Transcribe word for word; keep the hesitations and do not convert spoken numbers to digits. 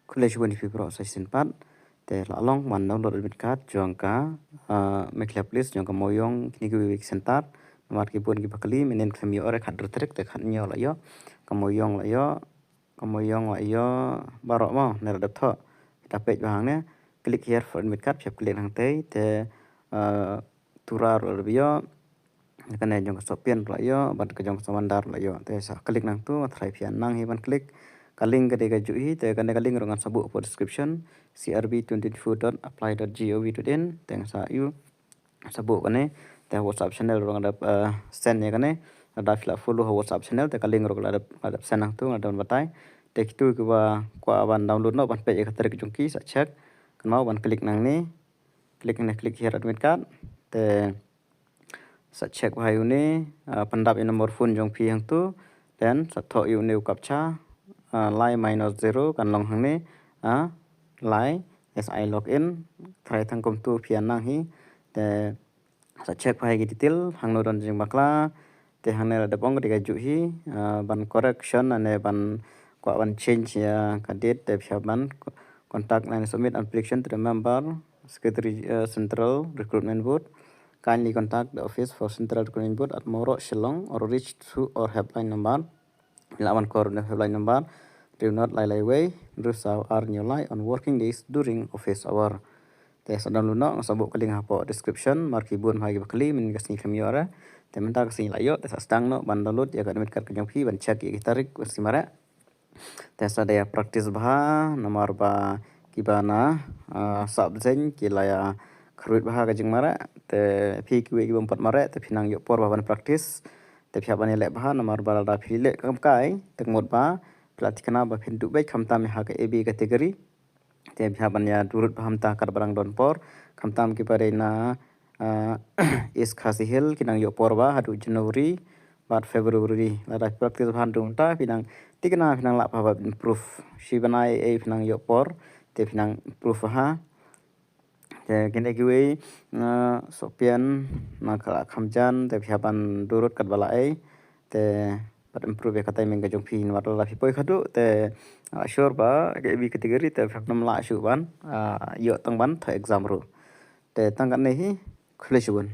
Khublei shibun ïa phi baroh sa shisien pat. Te la long ban download admit card jong ka, ah, Meghalaya Police jong ka Mawiong kine kiwei ki center. Namar ki bun kiba kylli mynnin khlem ïoh re, khatar tarik te khathynñiew la ïoh. Ka Mawiong la ïoh, ka Mawiong la ïoh baroh mo, ne la dep thoh. Phi da peit bha hangne, click here for admit card, phi hap click hangtei te, ah, Tura ruh la dep ïoh. Kane jong ka Sohpian ruh la ïoh, bad ka jong ka Samandar ruh la ïoh. Te sa click nangtu, nga tharai phi nang hi ban click. Ka link ka dei kajuh hi, te kane ka link ruh ngan sa buh hapoh description, C R B twenty twenty-four dot apply dot gov dot in, te ngan sa ïoh, sa buh kane, te WhatsApp channel ruh nga dep, eh, send ïa kane, lada phi la follow ha WhatsApp channel, te ka link ruh la dep, la dep send nangtu, nga dep batai. Te kito kiba kwah ban download noh, ban peit ïa ka tarik jong ki, sa check, kynmaw ban click nangne, click ne, click here admit card, te sa check bha ïa une, ah, pyndap ïa u number phone jong phi hangtu, then sa thoh ïa une u captcha, ah, lai minus zero, kan long hangne, ah, lai, as I log in, tharai tang kumtu phi nang hi, te sa check bha ïa ki detail, hangno don jingbakla, te hangne la dep ong ka dei kajuh hi, ah, ban correction, ne ban kwah ban change ïa ka date, te phi hap ban co-, contact and submit application to the member, Secretary, uh, Central Recruitment Board. Kindly contact the office for Central Recruitment Board at Mawroh, Shillong, or reach through our helpline number. Lah ban call the helpline number. Do not lai lai wei, rusa ar new lai on working days during office hour. Te sa download noh, nga sa buh ka link hapoh description, namar ki bun bha kiba kylli, mynnin ka sngi khlem ïoh re. Te mynta ka sngi la ïoh, te sa sdang noh ban download ïa ka admit card ka jong phi, ban check ïa ki tarik, ban sngi mareh. Te sa da ïa practice bha, namar ba kiba na, ah, sah bseiñ ki la ïa kyrwit bha ka jingmareh, te phi kiwei kibym pat mareh, te phi nang ïoh por bha ban practice, te phi hap ban ïaleh bha, namar ba lada phi leh kam kai, te ka mut ba phi la thikna ba phin duh beit khamtam ha ka A B category, te phi hap ban ïa durut bha mynta katba dang don por, khamtam kiba dei na, ah, East Khasi Hills, ki nang ïoh por bha haduh January bad February. Lada practice bha hangtu mynta, phi nang thikna, phi nang lah bha ban improve. Shi bnai ei phi nang ïoh por, te phi nang improve bha. Te kine kiwei, na Sohpian, na ka Khamjan, te phi hap ban durut katba lah ei. Te pat improve ïa ka timing ka jong phi, namar lada phi poi khadduh, te, ah, sure ba ka A B category, te phi hap nym lah shuh ban, ah, ïoh tang ban thoh exam ruh. Te tang katne hi, khublei shibun.